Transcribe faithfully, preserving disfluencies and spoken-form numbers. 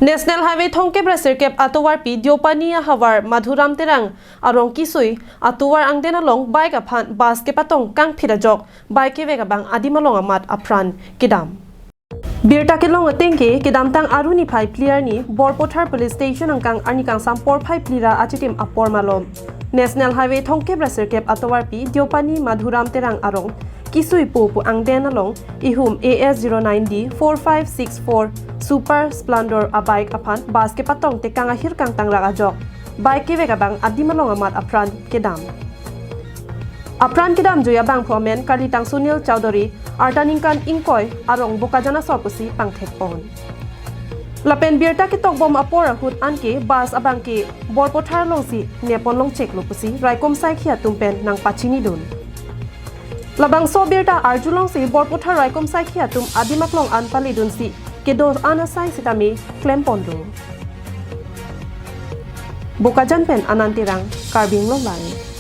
National Highway thomkep ra sirkep atovarpi Deopani ahavar Madhuram Terang arong kisui atovar angden along bike aphan bus kepatong kangphit ajok bike kevek abang adim along amat apran kedam. Birta kelong ateng ke kedamtang Aru niphai phli arni Borpathar Police Station angkang arni kangsam porphai phli ra achitim apor malom National Highway thomkep ra sirkep atovarpi Deopani Madhuram Terang arong kisui pu pu angden along ihum A S zero nine D four five six four Super Splendor abike aphan bus kepatong tekang ahir kangtang rak ajok bike kevek abang adim along amat apran kedam. Apran kedamjui abangphu amen Karlitang Sunil Chowdhury, arta ningkan ingkoi, arong Bokajan asor pusi pangthekpon. Lapen birta ketokbom apor ahut anke bus abangke Borpathar alongsi nepon longcheklo pusi raikom saikhi atum pen nangpachinidun. Labangso birta arjulongsi Borpathar raikom saikhi atum adim aklong an palidunsi kedo an asai sitame klemponlo. Bokajan pen Anand Terang, Karbi Anglong Live.